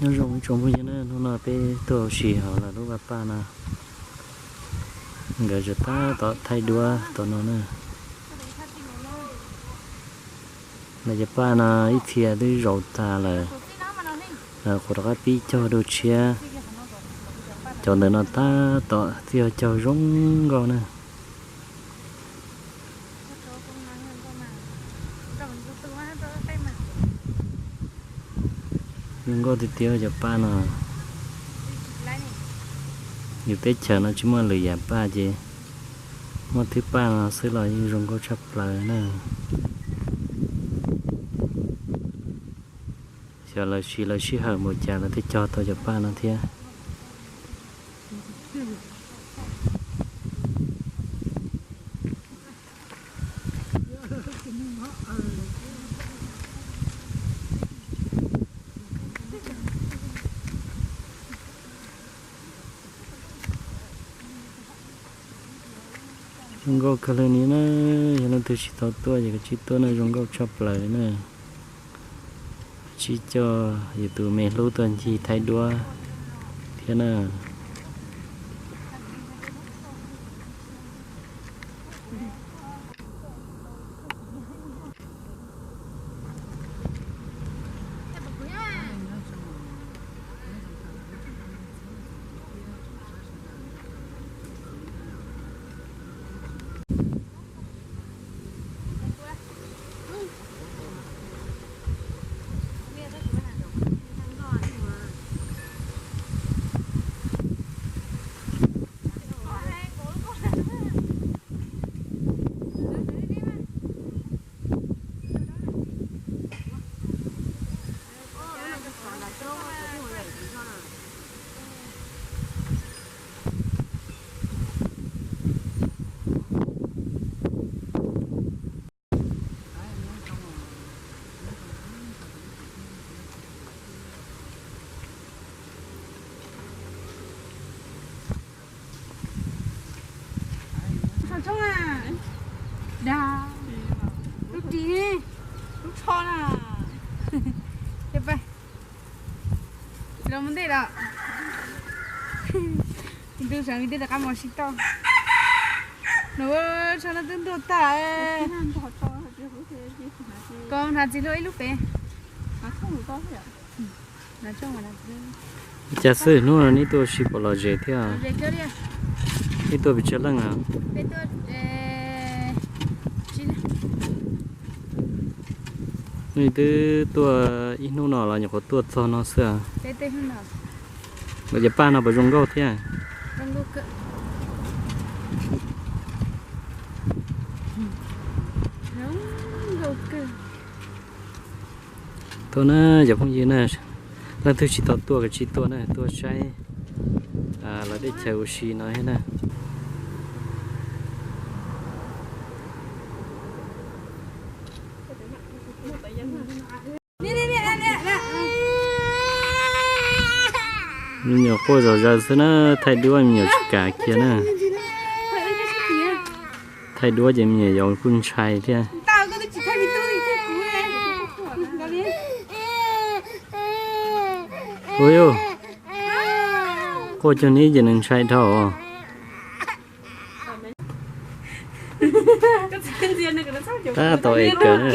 Nyob zoo ib tsoom phooj ywg na, hnub no peb tuaj ua si hauv lawv lub vaj paj no, nkawd tseem tab tom thaij duab tom no na. Lawv cov paj no ib txhia twb zaus tas lawm, lawv qhuav rov qab pib cog dua tshiab. Cov ntawm no tab tom txij cog zoo nkauj na. Zoo nkauj tiag tiag cov paj no. Yus teb chaws no tsis muaj lwm yam paj ces muaj thwb paj no xwb los yeej zoo nkauj tshaj plaws na. Xyov lawv siv lawv sij hawm npaum cas lawv thiaj cog tau cov paj no thiab. Zoo nkauj kawg li ni na, yog leej twg tsis tau tuaj ces kav tsij tuaj na, zoo nkauj tshaj plaws na. Kav tsij coj yus tus me hlub tuaj ncig thaij duab thiab na. Dag, lub ris, lub tsho na. Los mus ntej los. Ntu sawv tej rov qab mus sib toj. Nws tsho no twb ntuag tag. Koj hnav txiv hluas ib lub pem. Cas xwb hnub no neb tuaj ua si pom lom zem thiab? Neb tuaj pes tsawg leej a? Nej twb tuaj ib hnub no los nyuam qhuav tuaj txog no xwb a? Lawv cov paj no puas zoo nkauj thiab? Tuaj na cov phooj ywg na, leej twg tsis tau tuaj kav tsij tuaj na, tuaj saib lawv teb chaws ua si no thiab na. Me nyuam quaj zom zaws xwb na, thaij duab me nyuam tsis kam kiag na. Thaij duab ces me nyuam yaus kuj ntshai thiab. Ua yus, quaj cuag neb ces nws ntshai dhau. Tab tom es kawg na.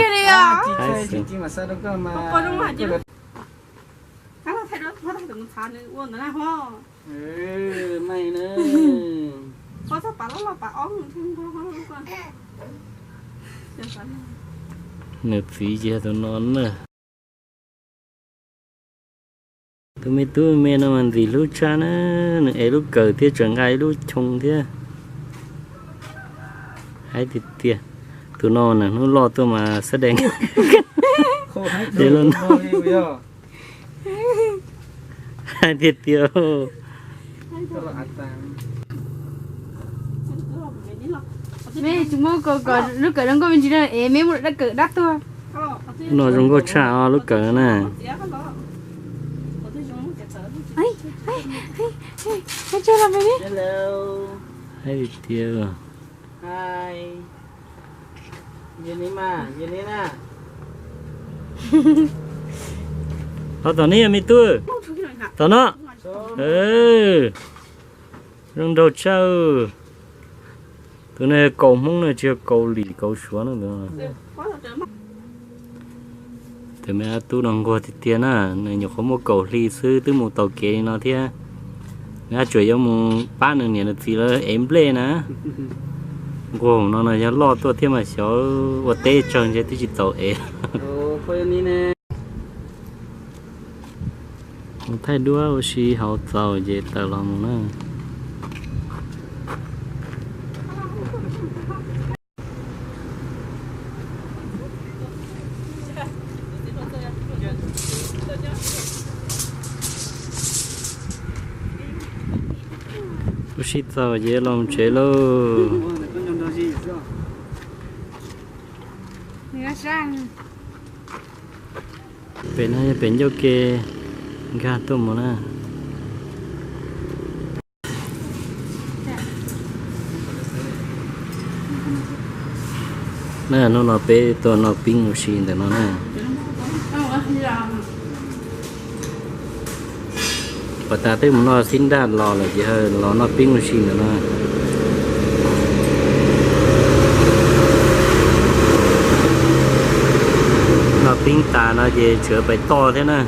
Nws txiv ces tus no na. Tus me tub me no mas ntxim hlub tshaj na, nws ev lub kawm thiab tseem nqa ib lub choo thiab. Haib tiag tiag, tus no na hnub loj tuaj mas xab dees. Haib tiag tiag. Me tsis muab kom lub kawm zoo nkauj me ntsis na, es me muab lub kawm dab tuag. No zoo nkauj tshaj os lub kawm na. Haib tiag tiag. Los tom no me tub, tom no. Zoo nraug tshaj. Tus no yog kaus Hmoob na, tsis yog kaus Lim kaus Suav na. Tus me tub no nquag tiag tiag na, nws nyuam qhuav muaj kaum hli xwb twb mus taus kev li no thiab. Nws tseem yuav mus pab nws niam nws txiv lawv ev nplej na. Nquag no no yog loj tuaj thiab mas xyov ua teb tsawg ntshe twb tsis txaus ev. Mus thaij duab ua si hauv txaus ces tawm los mus na. Ua si txaus ces los mus tsev lauj. Pem no yog pem ncauj ke nkag tuaj mus na. Na, hnub no peb tuaj noj pib ua si ntawm no na. Pom tas twb mus noj xib nraj los lawm ces los noj pib ua si ntawm no. Noj pib tas no ces tseem pais toj thiab na.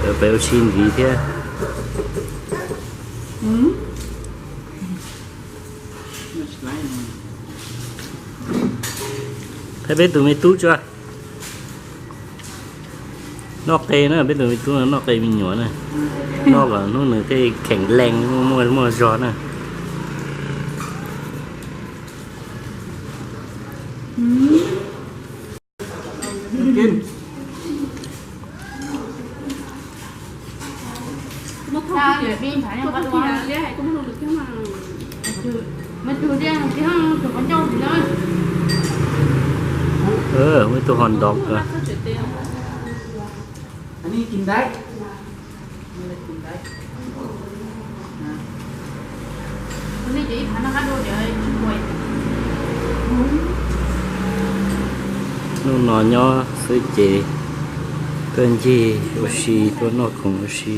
Tseem pais ua si ntxiv thiab. Thaij peb tus me tub tso. Noj qe na, peb tus me tub no noj qe me nyuam na. Noj kom hnub nws thiaj kheem lees, muaj muaj zog na. Muaj ib tug hot dog. Hnub no nyob xwb ces tuaj ncig ua si, tuaj noj khoom ua si.